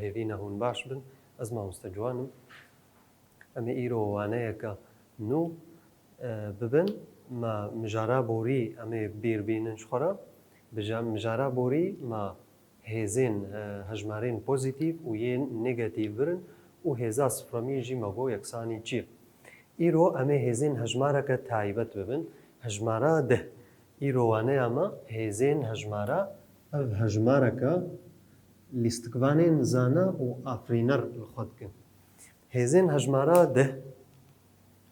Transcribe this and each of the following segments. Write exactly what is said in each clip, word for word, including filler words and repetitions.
Hêvî ne hûn baş bin. Ez mamoste Ciwan im. Em ê îro waneyeke nû, e, bibin. Me mijara borî em ê bîr bînin ji xwe re. Bi ja-, mijara borî me hêzên, e, hejmarên pozîtîf û yên negatîf birin û hêza sifremî jî me got yeksanî çi ye. Îro em ê hêzên hejmareke taybet bibin. Hejmara deh. Îro waneya me hêzên hejmara. Ev hejmareke lîstikvanên zana û afirîner li xwe dikin. Hêzên hejmara deh,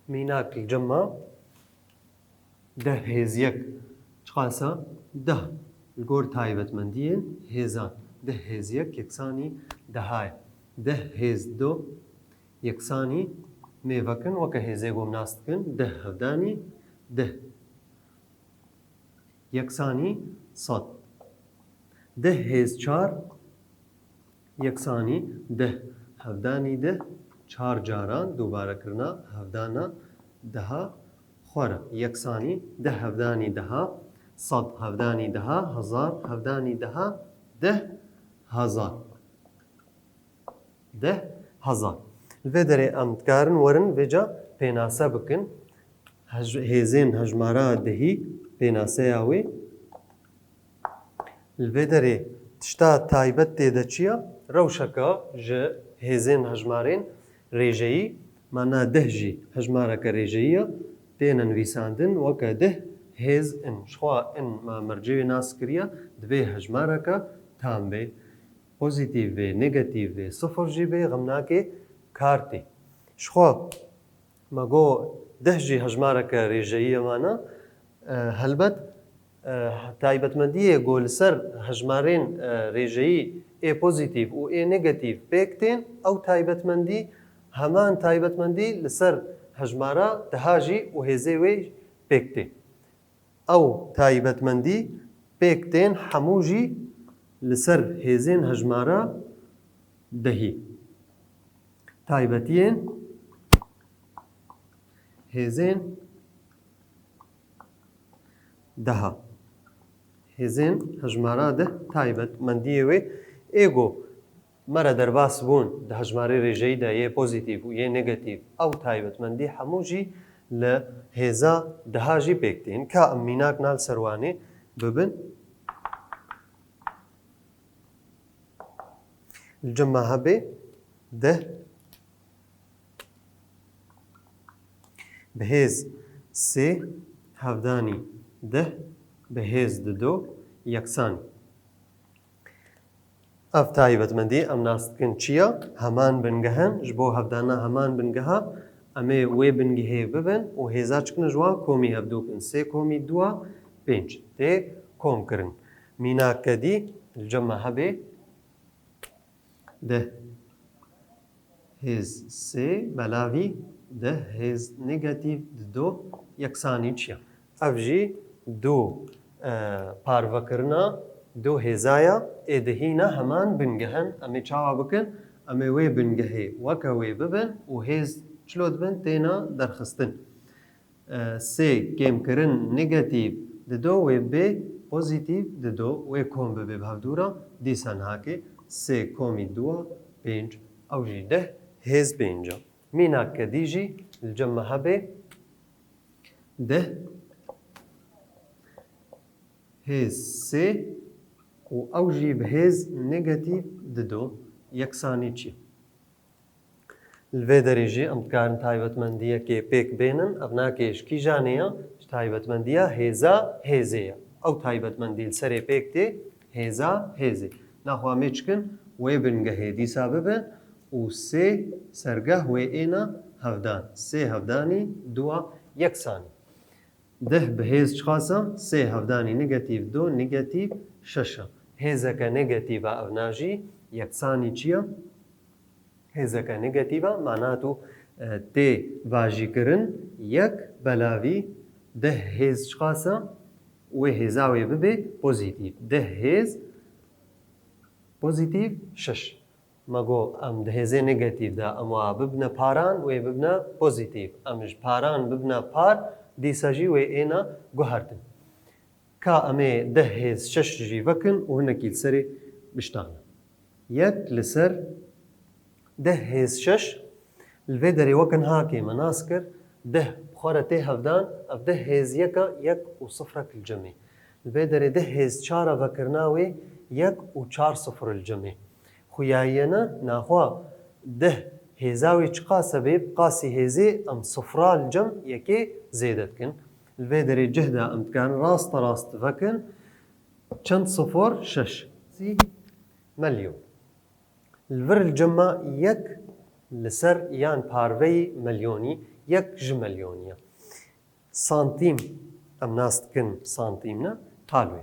mînak li cem me deh hêz yek çiqas e? Deh. Li gor taybetmendiyên hêzan, deh hêz yek yeksanî deha ye. Deh hêz du yeksanî mêvekin, weke hêzê ku em nas dikin, deh hevdanî deh yeksanî sed. Deh hêz çar yeksanî deh hevdanî deh, çar caran dubare kirina hevdana deha xwe re. Yeksanî deh hevdanî deha, sed hevdanî deha, hezar hevdanî deha, deh hezar. Deh hezar. Li vê derê em dikarin werin vêca pênase bikin. Hej-, hêzên hejmara dehî, pênaseya wê. Li vê derê tişta taybet tê de çi ye? Rewşeke ji hêzên hejmarên rêjeyî, mana deh jî hejmareke rêjeyî ye, têne nivîsandin weke deh hêz in. Jixwe in me mercê wê nas kiriye, divê hejmareke tam bê. Pozîtîf bê, negatîf bê, sifir jî bê, xem nake kar tê. Jixwe me got deh jî hejmareke rêjeyî ye, mana, e, helbet, e, taybetmendiyê ku li ser hejmarên, e, rêjeyî ê pozîtîf û ê negatîf pêk tên, ew taybetmendî, heman taybetmendî li ser hejmara deha jî û hêzê wê pêk tê. Ew taybetmendî pêk tên hemû jî li ser hêzên hejmara dehî. Taybetiyên hêzên deha. Hêzên hejmara deh taybetmendiyê wê ê ku me re derbas bûn di hejmarê rêjeyî de yê pozîtîf û yê negatîf, ew taybetmendî hemû jî li hêza deha jî pêk tên. Ka em mînak na li ser wanê bibin. Li cem me hebê deh bi hêz sê hevdanî deh bi hêz dido yeksanî. Ev taybetmendî em nas dikin çi ye? Heman bingeh in. Ji bo hevdana heman bingeha em ê wê bingehê bibin û hêza çi kin ji wan komî hevdû kin. Sê komî dua pênc tê kom kirin. Mînake dî li cem me hebê deh hêz sê belavî deh hêz negatîf dido yeksanî çi ye? Ev jî du, e, parvekirina du hêza ye, ê dihîna heman bingeh in. Em ê çawa bikin? Em ê wê bingehê weke wê bibin û hêz çilo dibin têne derxistin. E, sê kêmkirin negatîf dido wê bê pozîtîf dido, wê kom bibe bi hevdû re, dîsa nihakê sê komî dua pênc, ew jî deh hêz pênc e. Mînake dî jî li cem me hebê deh hêz sê û ew jî bi hêz negatîf dido yeksanî çi? Li vê derê jî em dikarin taybetmendiyekê pêk bênin. Ev nake ji kîjanê ye? Ji taybetmendiya hêza hêzê ye. Ew taybetmendî li serê pêk tê hêza hêzê. Naxwe em ê çi kin? Wê bingehê dîsa bibin û sê sergeh wê êna hevdan. Sê hevdanî dua yeksanî. Deh bi hêz çiqas e? Sê hevdanî negatîf du negatîf şeş e. Hêzeke negatîf e, ev na jî yeksanî çi ye? Hêzeke negatîf e, mana tu, e, tê vajîkirin yek belavî deh hêz çiqas e? Wê hêza wê bibe pozîtîf. Deh hêz pozîtîf şeş. Me got, em di hêzê negatîf de em wa bibine paran, wê bibine pozîtîf. Em ji paran bibine par, dîsa jî wê êna guhertin. Ka em ê deh hêz şeş jî vekin û hinekî li serê biştane. Yek li ser deh hêz şeş, li vê derê weke niha ke me nas kir, deh bi xwe re tê hevdan, ev deh hêz yeka yek û sifrek li cem e. Li vê derê deh hêz çar a vekirina wê yek û çar sifir li cem e. Xuyayiyene naxwe deh hêza wê çiqas e bê, bi qasî hêzê em sifra li cem yekê zêde dikin. Li vê derê cih de em dikarin raste rast vekin. Çend sifir? Şeş. Sî melyon. Li vir li cem me yek li ser yan parveyî melyonî, yek ji melyonî ye. Santîm, em nas dikin santîm ne, tal wê.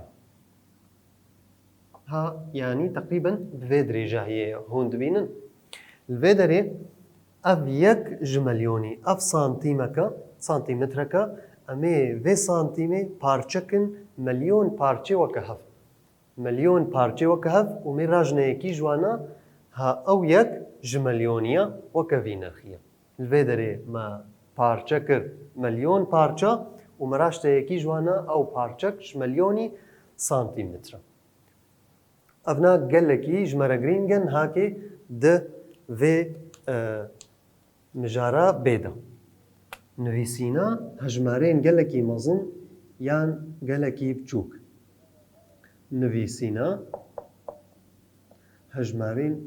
Ha, yanî teqrîben bi vê dirêjahiyê hûn dibînin. Li vê derê ev yek ji melyonî, ev santîmeke, santîmetreke, em ê vê santîmê parçe kin melyon parçê weke hev. Milyon parçê weke hev û mê rajne yekî ji wana ha ew yek ji milyoniya weke vî nirxî ye. Li vê derê me parçe kir milyon parça û me raşte yekî ji wana ew parçek ji milyonî santîmetre. Evna gelekî ji me re girîng e, niha kê di vê, e, Mijara bê de. Nivîsîna hejmarên gelekî mezin yan gelekî biçûk. Nivîsîna hejmarên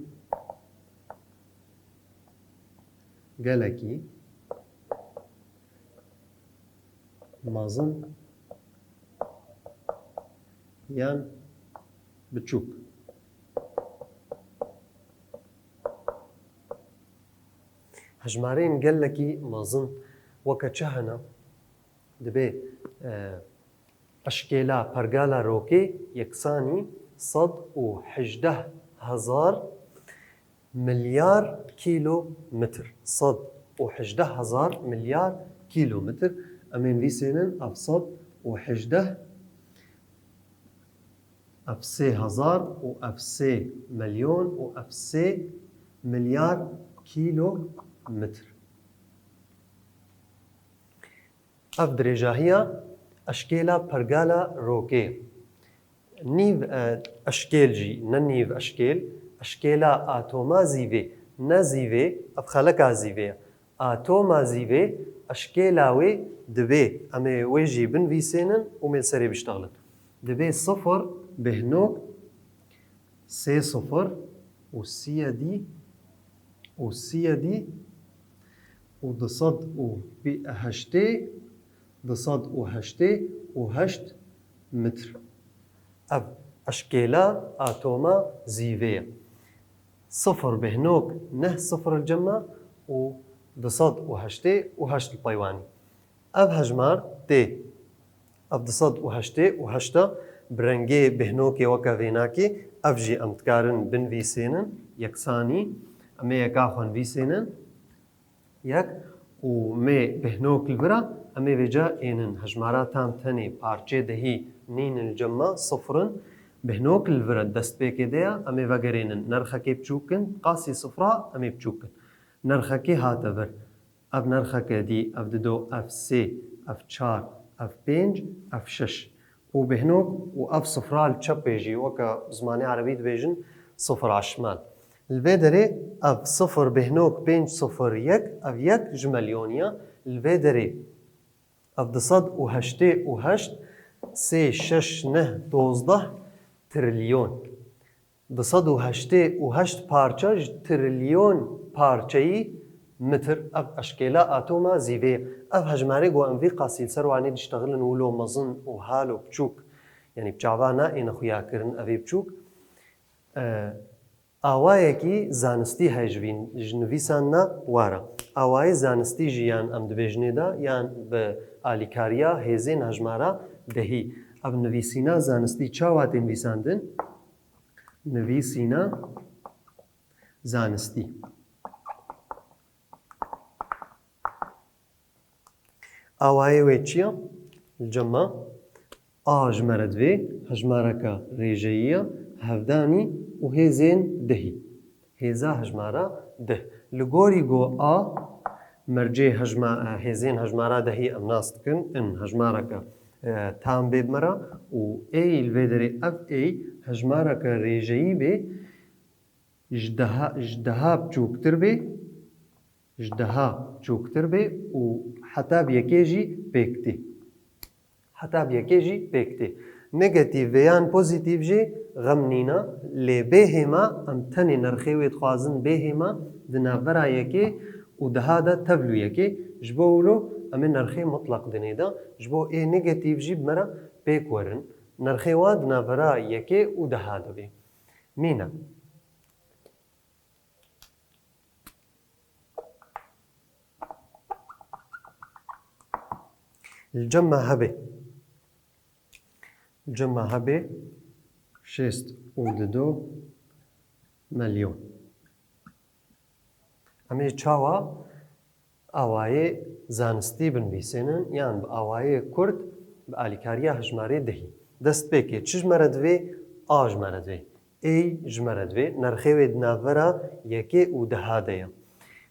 gelekî mezin yan biçûk. Hejmarên gelekî mezin weke çi hene? Dibê, e, eşkêla pergala rokê yeksanî sed û hejdeh hezar milyar kîlometr. Sed û hejdeh hezar milyar kîlometr. Em ê nivîsênin ev sed û hejdeh, ev sê hezar û ev sê milyon û ev sê milyar kîlometr. Ev dirêjahiya eşkêla pergala rokê. Nîv, e, eşkêl jî, ne nîv eşkêl, eşkêla atoma zîvê, ne zîvê, ev xeleka zîvê ye. Atoma zîvê, eşkêla wê dibê, em ê wê jî binivîsênin û mê li serê biştexilin. Dibê sifir, bêhnok, sê sifir û siyedî û siyedî û du sed û heştê, du sed û heştê û heşt metr. Ev eşkêla atoma zîvê ye. Sifir bêhnok neh sifir li cem me û du sed û heştê û heşt li peywanî. Ev hejmar tê. Ev du sed û heştê û heşt e, bi rengê bêhnokê weke vênakê, ev jî em dikarin binivîsênin, yeksanî. Em ê yeka xwe nivîsênin. Yek û mê bêhnok li vir e, em ê vêca ênin. Hejmara tam tenê parçê dehî nînin li cem me, sifir in. Bêhnok li vir e, destpêkê de ye, em ê vegerênin. Nerxekê biçûk in, qasî sifra em ê biçûk in. Nerxekê hate vir. Ev nerxeke dî, ev dido, ev sê, ev çar, ev pênc, ev şeş. Û bêhnok û ev sifra li çepê jî, weke zimanê erebî dibêjin sifir aşmal. Li vê derê ev sifir bêhnok pênc sifir yek, ev yek ji milyoniya. Li vê derê ev du sed û heştê û heşt, sê, şeş, neh, dozdeh trilyon. Du sed û heştê û heşt parça ji trilyon parçeyî mitir, ev eşkêla atoma zîvê ye. Ev hejmarê ku em vî qasî li ser wanê diştexilin, wilo mezin û halo biçûk, yanî bi çava nayêne xuyakirin, ev ê biçûk. E, awayekî zanistî heye ji vî, ji nivîsandina wara. Awayê zanistî jî yan em dibêjinê de, yan bi alîkariya hêzên hejmara dehî. Ev nivîsîna zanistî çawa tê nivîsandin? Nivîsîna zanistî. Awayê wê çi ye? Li cem me A ji me re divê hejmareke rêjeyî ye, hevdanî û hêzên dehî. Hêza hejmara deh. Li gorî ku A mercê hejma-, hêzên hejmara dehî em nas dikin, in hejmareke, e, tam bê bi me re û ey li vê derê ev ey hejmareke rêjeyî bê, Ji deha, ji deha biçûktir bê, ji deha biçûktir bê û heta bi yekê jî pêk tê. Heta bi yekê jî pêk tê. Negatîf vê yan pozîtîf jî xem nîne, lê bê hêma em tenê nirxê wê dixwazin bê hêma di navbera yekê û deha de tevlû yekê. Ji bo wilo em ê nirxê mutleq dinê de, ji bo ê negatîf jî bi me re pêk werin. Nirxê wa di navbera yekê û deha de bê. Mîna. Li cem me hebe. Li cem me hebe şêst û du milyon. Em ê çawa awayê zanistî binivîsênin yan bi awayê kurt bi alîkariya hejmarê dehî? Destpêkê çi ji me re divê? A ji me re divê. Ê ji me re divê. Nirxê wê di navbera yekê û deha de ye.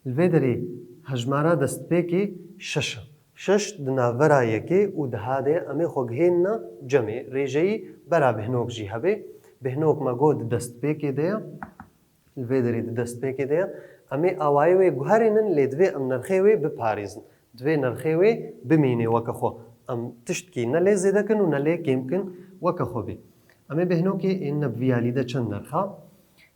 Li vê derê hejmara destpêkê şeş e. Şeş di navbera yekê û deha de ye. Em ê xwe gihênine cemê. Rêjeyî bera bêhnok jî hebe. Bêhnok me got di destpêkê de ye. Li vê derê di destpêkê de ye. Em ê awayê wê guherînin, lê divê em nirxê wê biparêzin. Divê nirxê wê bimînê weke xwe. Em tiştkî ne lê zêde kin û ne lê kêm kin, weke xwe bê. Em ê bêhnokê ên nebviyalî de çend nirxa?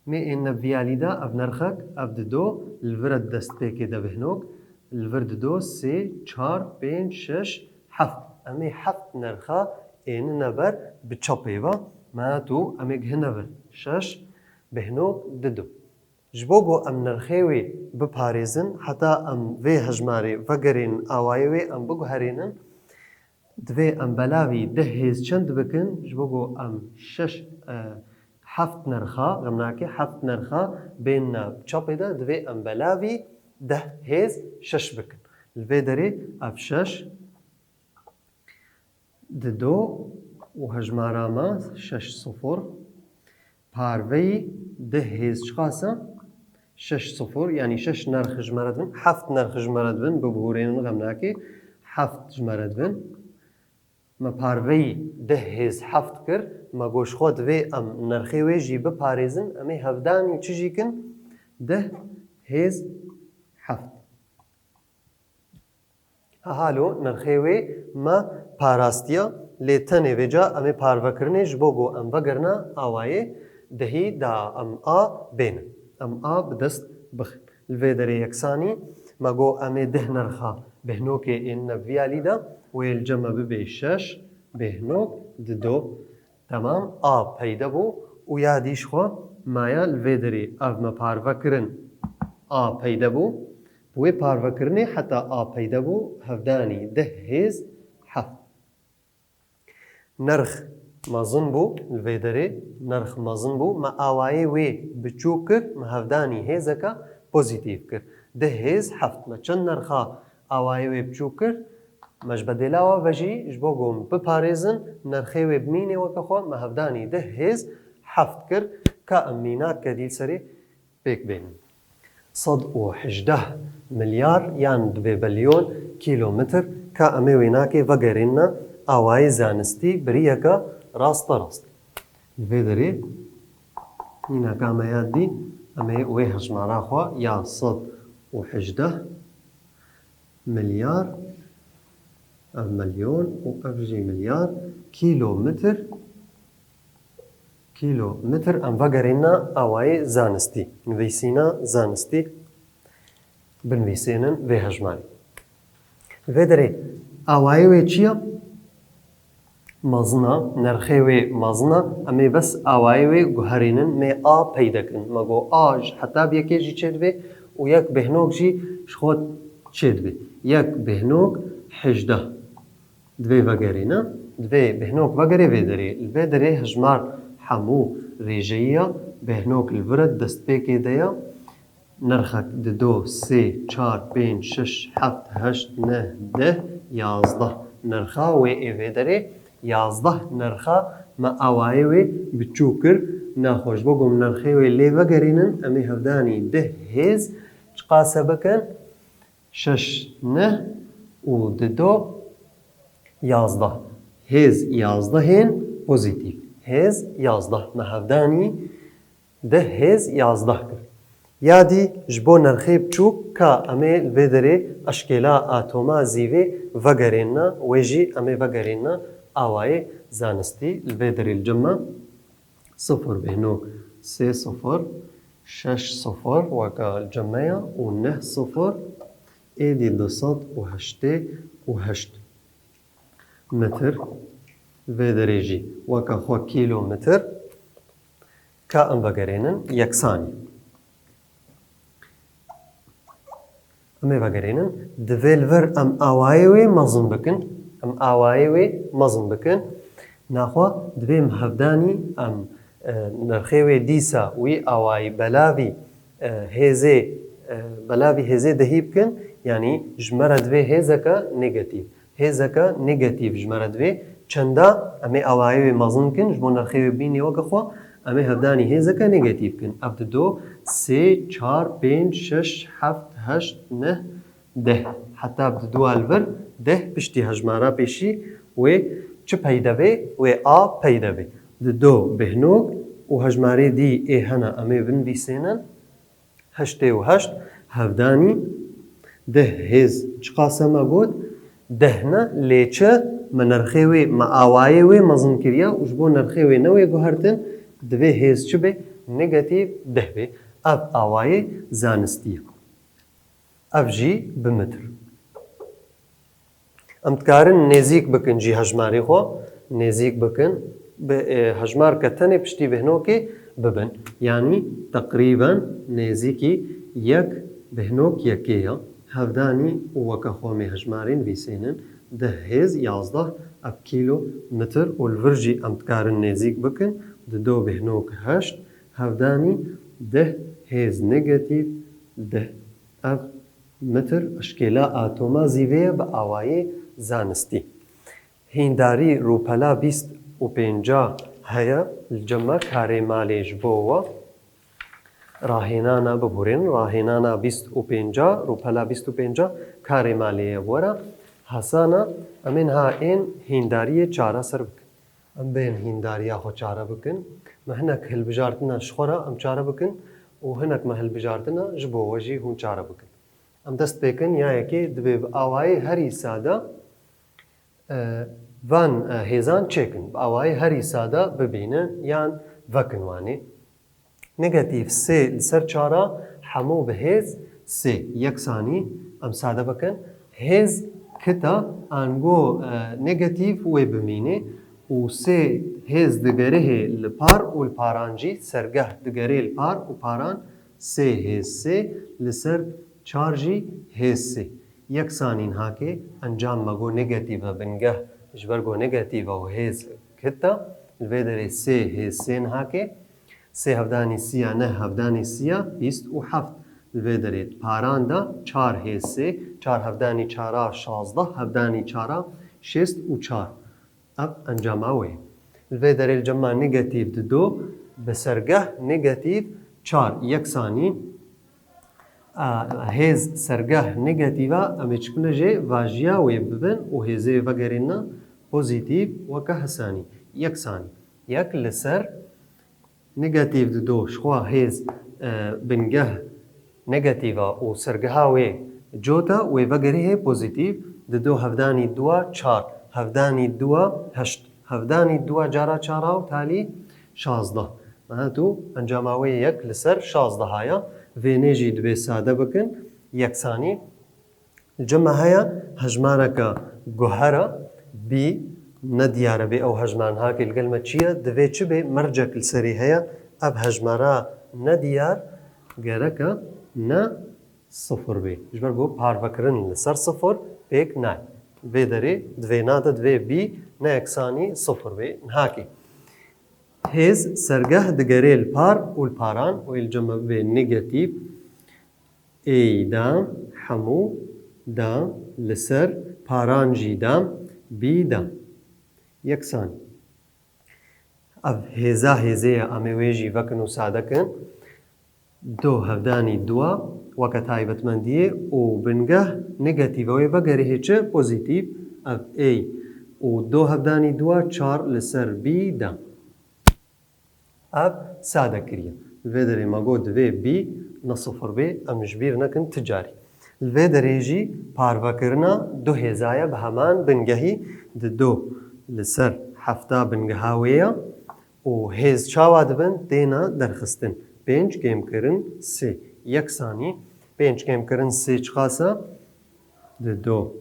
Mê ên nebviyalî de ev nirxek, ev dido, li vir e di destpêkê de bêhnok, li vir dido sê, çar, pênc, şeş, heft. Em ê heft nirxa ênine ber bi çapê ve. Me tu em ê gihine vir. Şeş, bêhnok, dido. Ji bo ku em nirxê wê biparêzin, heta em vê hejmarê vegerên awayê wê em biguherînin, divê em belavî deh hêz çend bikin, ji bo ku em şeş, e, heft nirxa, xem nake, heft nirxa bên nav çapê de, divê em belavî deh hêz şeş bikin. Li vê derê ev şeş, dido û hejmara me şeş sifir. Parveyî deh hêz çiqas e? Şeş sifir, yanî şeş nerx ji me re dibin, heft nerx ji me re dibin, bibihûrênin, xem nake, heft ji me re dibin. Me parveyî deh hêz heft kir, me got ji xwe divê em nerxê wê jî biparêzin, em ê hevdanî çi jî kin? Deh hêz heft. Ha halo nirxê wê me parastiya, lê tenê vêca em ê parvekirinê ji bo ku em vegerine awayê dehî da em a bênin. Em a bi dest bixin. Li vê derê yeksanî me got em ê deh nirxa bêhnokê ên nebviyalî de wê li cem me bibe şeş bêhnok dido. Temam, a peyde bû û ya dî ji xwe maya li vê derê ev me parve kirin a peyde bû. Bi wê parvekirinê heta a peyde bû hevdanî deh hêz heft. Nerx mezin bû li vê derê, nerx mezin bû. Me awayê wê biçûk kir, me hevdanî hêzeke pozîtîf kir. Deh hêz heft. Me çend nerxa awayê wê biçûk kir? Me ji bedêla wa ve jî ji bo ku em biparêzin, nerxê wê bimînê weke xwe, me hevdanî deh hêz heft kir. Ka em mînak kedî li serê pêk bênin. Sed û hejdeh milyar yan dibê belyon kîlometr, ka em ê wênakê vegerînine awayê zanistî bi riyeke rasterast. Li vê derê mînaka me ya dî, em ê wê hejmara xwe ya sed û hejdeh milyar, ev milyon û ev jî milyar kîlometr, kîlometr em vegerîne awayê zanistî, nivîsîna zanistî, binivîsênin vê hejmarê. Li vê derê awayê wê çi ye? Mezin e, nerxê wê mezin e, em ê bes awayê wê guherînin, mê a peyde kin. Me got a ji heta bi yekê jî çêdibe û yek bêhnok jî ji xwe çêdibe. Yek bêhnok hejdeh. Divê vegerîne, divê bêhnok vegerê vê derê. Li vê derê hejmar hemû rêjeyiya bêhnok li vir e, destpêkê de ye. Nirxek dido, sê, çar, pênc, şeş, heft, heşt, neh, deh, yazdeh. Nirxa wê ê vê derê yazdeh nirxa me awayê wê biçûk kir. Naxwe ji bo ku em nirxê wê lê vegerînin, em ê hevdanî deh hêz çiqase bikin? Şeş, neh û dido, yazdeh. Hêz yazdehên pozîtîf. Hêz yazdeh. Me hevdanî Deh hêz yazdeh kir. Ya dî ji bo nerxê biçûk ka em ê li vê derê eşkêla atoma zîvê vegerênina, wê jî em ê vegerênina awayê zanistî li vê derê li cem me. Sifir bêhnok sê sifir, şeş sifir weka li cem me ya û neh sifir, êdî du sed û heştê û heşt metr. Li vê derê jî weka xwe kîlometr ka em vegerênin yeksanî. Em ê vegerênin, divê li vir em awayê wê mezin bikin, em awayê wê mezin bikin. Naxwe divê em hevdanî em, e, nirxê wê dîsa wî awayî belavî, e, hêzê, e, belavî hêzê dehî bikin, yanî ji me re divê hêzeke negatîf. Hêzeke negatîf ji me re divê. Çenda? Em ê awayê wê mezin bikin, ji bo nirxê wê bînê weke xwe, em ê hevdanî hêzeke negatîf bikin. Ev dido, sê, çar, pênc, şeş, heft, heşt, neh, deh. Heta bi didoa li vir deh piştî hejmara pêşî wê çi peyde bê? Wê a peyde bê. Dido bêhnok û hejmarê dî ê hene em ê binivîsênin. Heştê û heşt, hevdanî deh hêz çiqas e me got? Deh ne, lê çi? Me nirxê wê, me awayê wê mezin kiriye û ji bo nirxê wê ne wê guhertin, divê hêz çi be? Negatîf deh be. Ev awayê zanistî ye. Ev jî bi mitr. Em dikarin nêzîk bikin jî hejmarê xwe, nêzîk bikin, bi, e, hejmarke tenê piştî bêhnokê bibin. Yanî teqrîben nêzîkî yek bêhnok yekê ya. Hevdanî û weke xwe em ê hejmarê nivîsênin, deh hêz yazdeh, ev kîlometr û li vir jî em dikarin nêzîk bikin, dido bêhnok heşt, hevdanî deh hêz negatîf deh. Ev mitr eşkêla atoma zîvê ye bi awayê zanistî. Hîndarî rûpela bîst û pênca heye, li cem me karê malê ji bo we rahênana bibûrên, rahênana bîst û pênca, rûpela bîst û pênca karê malê ye. Were, Hesana, em ê niha ên hîndariyê çareser bikin. Em bên hîndariya xwe çare bikin. Me hinek hilbijartina ji xwe re em çare bikin û hinek me hilbijartina ji bo we jî hûn çare bikin. Em dest pê kin, ya yekê divê bi awayê herî sade, e, van, e, hêzan çêkin. Bi awayê herî sade bibînin yan vekin wanê. Negatîf sê li ser çara hemû bi hêz sê yeksanî em sade bikin. Hêz kita ango, e, negatîf wê bimînê û sê hêz digerihê li par û li paran jî sergeh digerê li par û paran sê hêz sê li ser çar jî hêz sê. Yeksanî niha kê encam me got negatîf e bingeh ji ber ku negatîf e û hêz kita. Li vê derê sê hêz sê niha kê. Sê hevdanî sî ya neh hevdanî sî ya bîst û heft. Li vê derê paran de çar hêz sê, çar hevdanî çara şazdeh, hevdanî çara şêst û çar. Ev encama wê ye. Li vê derê li cem me negatîf dido, bi sergeh negatîf çar yeksanî, a, hêz sergeh negatîf e, em ê çi bikine jê vajiya wê bibin û hêzê vegerîne pozîtîf weke hesanî, yeksanî. Yek li ser negatîf dido ji xwe hêz, e, bingeh negatîf e û sergeha wê cot e, wê vegerihê pozîtîf, dido hevdanî dua çar, hevdanî dua heşt, hevdanî dua cara çara û talî şazdeh. Mehetu encama wê yek li ser şazdeh haya, vênê jî divê sade bikin, yeksanî. Li cem me heye hejmareke guher e, bî nediyar e, bê ew hejmar niha kê li gel me çi ye, divê çi bê, mercek li serê heye, ev hejmara nediyar gereke ne sifir bê. Ji ber ku parvekirin li ser sifir pêk nayê. Vê derê di vêna de divê bî ne yeksanî sifir bê. Niha kê hêz sergeh digerê li par û li paran, wê li cem me bibê negatîf. Ê da, hemû da, li ser, paran jî da, bî da. Yeksanî. Ev hêza hêzê ye, em ê wê jî vekin û sade kin. Do hevdanî dua, weke taybetmendiyê û bingeh negatîf e, wê vegerihê çi? Pozîtîf. Ev ê û do hevdanî dua çar li ser bî da. Ev sade kiriye. Li vê derê me got divê bî ne sifir bê, em ji bîr nekin ti carî. Li vê derê jî parvekirina du hêza ye bi heman bingehî, di do li ser hefta bingeha wê ye û hêz çawa dibin têne derxistin. Pênc kêmkirin sê yeksanî, pênc kêmkirin sê çiqas e? Di do.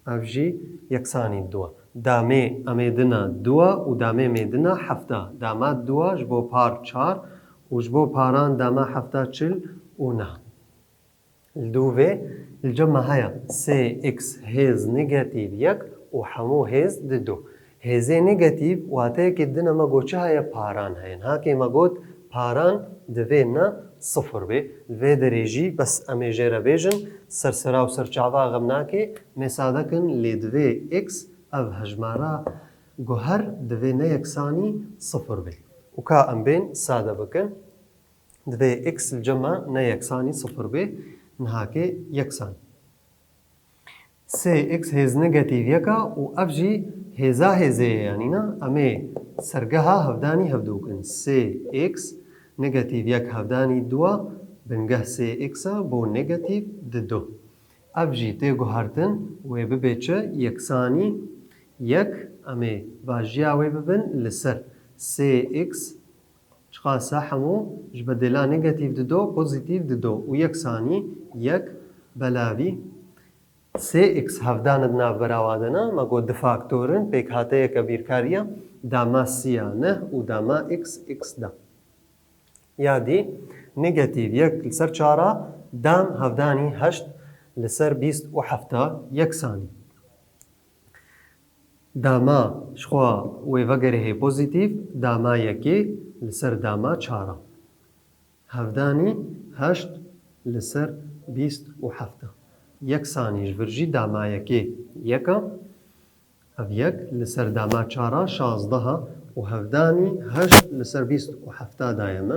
Ev jî yeksanî du e. Damê em ê dina du e û damê em ê dina hefta. Dama du e ji bo par çar û ji bo paran dama hefta çil û neh. Li dû vê li cem me heye sê x hêz negatîf yek û hemû hêz di do. Hêzê negatîf wateyekê dine me got çi heye, paran heye. Nihakê me got paran divê ne sifir bê. Li vê derê jî bes em ê jê re bêjin sersera û serçava xem nake, mê sade kin lê divê x ev hejmara guher divê ne yeksanî sifir bê. Û ka em bên sade bikin, divê x li cem me ne yeksanî sifir bê, nihakê yeksanî. Sê x hêz negatîf yek e û ev jî hêza hêzê ye, yanî ne? Em ê sergeha hevdanî hevdû kin. Sê x negatîf yek hevdanî du e, bingeh sê x e bo negatîf di do. Ev jî tê guhertin wê bibe çi? Yeksanî yek, em ê vajiya wê bibin li ser sê x çiqas e hemû ji bedêla negatîf di do, pozîtîf di do û yeksanî yek belavî sê x hevdan di navbera wa de ne, me got di faktor in, pêkhateyeke bîrkariya dama sî ya neh û dama x x da. Ya dî negatîf yek li ser çar a dam hevdanî heşt li ser bîst û hefta yeksanî. Dama ji xwe wê vegerihê pozîtîf, dama yekê li ser dama çar a. Hevdanî heşt li ser bîst û heft e. Yeksanî ji vir jî dama yekê yek e. Ev yek li ser dama çar a şazdeh e û hevdanî heşt li ser bîst û heft a daye me.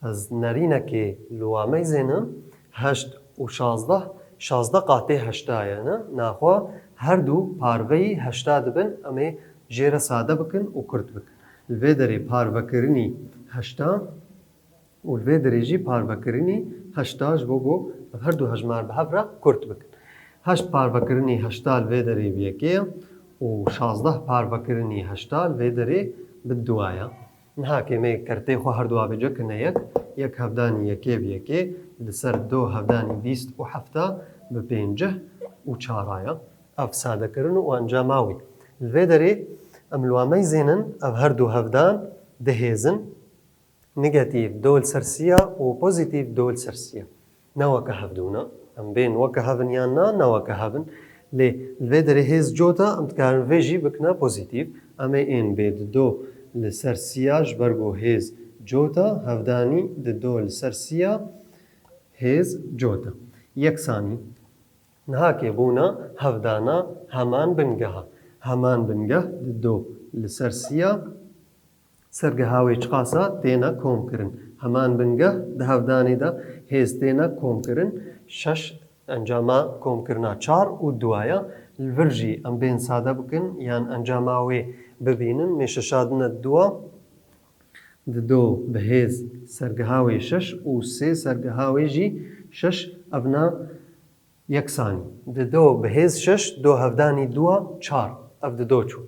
Ez nerînekê li wa meyzênim, heşt û şazdeh, şazdeh qatê heşta ye, ne? Naxwe her du parveyî heşta dibin, em ê jê re sade bikin û kurt bikin. Li vê derê parvekirinî heşta û li vê derê jî parvekirinî heşta ji bo ku ev her du hejmar bi hev re kurt bikin. Heşt parvekirinî heşta li vê derê bi yekê ye û şazdeh parvekirinî heşta li vê derê bi dua ye. Niha kê me kertê xwe her du avêce kine yek, yek hevdanî yekê bi yekê, li ser do hevdanî bîst û hefta bi pêncih û çar a ye. Ev sadekirin û encama wî. Li vê derê em li wa meyzênin, ev her du hevdan dihêzin, negatîf do li ser sî ya û pozîtîf do li ser sî ya. Ne weke hevdû ne. Em bên weke hev in yan na, ne weke hev in. Lê li vê derê hêz cot e, em dikarin vê jî bikine pozîtîf. Em ê ên bê di do li ser sî ya, ji ber ku hêz cot e, hevdanî di do li ser sî ya hêz cot e. Yeksanî. Niha kê bûna hevdana heman bingeha. Heman bingeh di do li ser sî ya. Sergeha wê çiqas e têne komkirin. Heman bingeh di hevdanê de hêz têne komkirin. Şeş encama komkirina çar û dua ye. Li vir jî em bên sade bikin yan encama wê bibînin. Mê şeşadine dua. Di do bi hêz sergeha wê şeş û sê sergeha wê jî şeş, evna yeksanî. Di do bi hêz şeş, do hevdanî dua çar. Ev di do çû.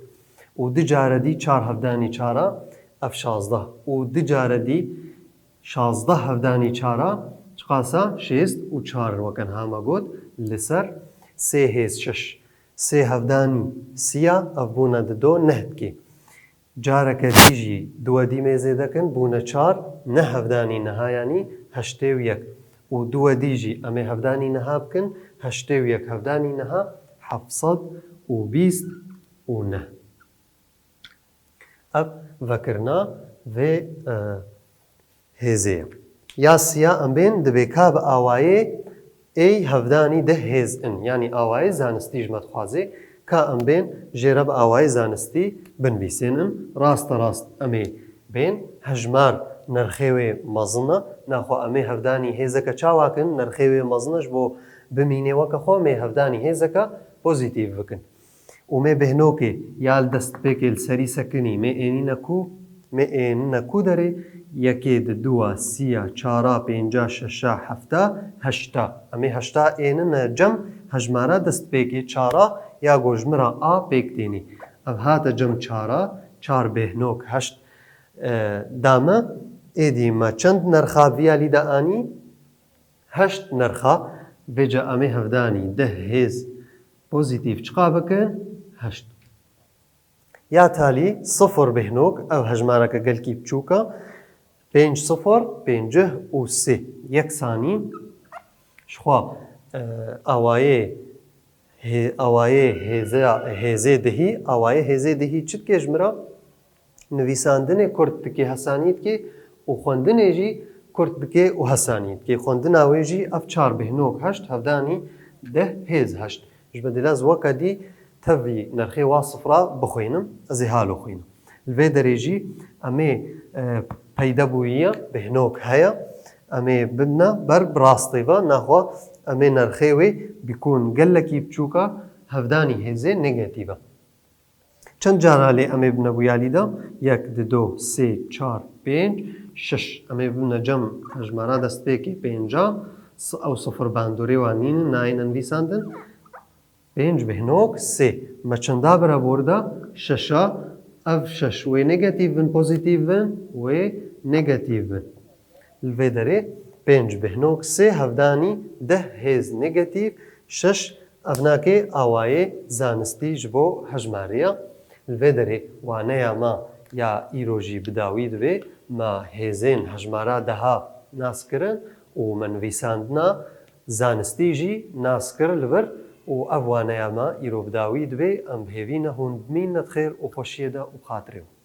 Û du care dî çar hevdanî çar a, ev şazdeh. Û du care dî şazdeh hevdanî çar a, çiqas e? Şêst û çar, weke niha me got, li ser sê hêz şeş. Sê hevdanî sî ya, ev bûne di do neh dikê. Careke dî jî duwedî mê zêde kin, bûne çar, neh hevdanî niha, yanî heştê û yek. Û duwedî jî em ê hevdanî niha bikin, heştê û yek hevdanî niha, heft sed û bîst û neh. Ev vekirina vê, e, hêzê ye. Ya siya em bên dibê ka bi awayê ê hevdanî deh hêz in. Yanî awayê zanistî ji me dixwazê ka em bên jê re bi awayê zanistî binivîsên in. Raste rast em ê bên hejmar nirxê wê mezin e. Naxwe em ê hevdanî hêzeke çawa kin? Nirxê wê mezin e, ji bo bimînê weke xwe, em ê hevdanî hêzeke pozîtîf bikin. Û mê bêhnokê ya li destpêkê li serî sekinî mê ênîne ku Me ênine ku derê? Yekê, di, dua, siya, çara, pênca, şeşa, hefta, heşta. Em ê heşta ênine cem hejmara destpêkê çara ya gojmira a pêk tênî. Ev hate cem çara, çar bêhnok heşt, e, dame. Êdî me çend nerxa viya lî de anî? Heşt nerxa. Vêca em ê hevdanî deh hêz pozîtîf çiqa bikin? Heşt. Ya talî sifir bêhnok, ev hejmareke gelkî biçûk e. Pênc sifir pêncih û sê. Yeksanî. Jixwe, e, awayê hê-, awayê hêze-, hêzê dihî, awayê hêzê dihî çi dike ji min re? Nivîsandinê kurt dike, hesanî dike û xwendinê jî kurt dike û hesanî dike. Xwendina wê jî ev çar bêhnok heşt, hevdanî deh hêz heşt. Ji ber dî ez weke dî tevî nerxê wa sifra bixwînim, ez ê halo xwînim. Li vê derê jî em ê, e, peydebûyiya bêhnok heye. Em ê bibne ber bi rastê ve, naxwe em ê nerxê wê bikûn gelekî biçûk e, hevdanî hêzê negatîf e. Çend cara lê em ê bibne bûyalî de? Yek, di, do, sê, çar, pênc, şeş. Em ê bibne cem hejmara destpêkê pênca, s-, ew sifir bandorê wan nînin, nayêne nivîsandin. Pênc bêhnok sê. Me çenda bire bor de? Şeşa. Ev şeş wê negatîf bin, pozîtîf bin, wê negatîf bin. Li vê derê pênc bêhnok sê, hevdanî deh hêz negatîf şeş, ev nake awayê zanistî ji bo hejmariya. Li vê derê waneya me ya îro jî bi dawî dibe. Me hêzên hejmara deha nas kirin û me nivîsandina zanistî jî nas kir li vir û ev waneya me îro bi dawî dibe. Em bi hêvî ne hûn bimîne di xêr û xweşiyê de û xatirê wan.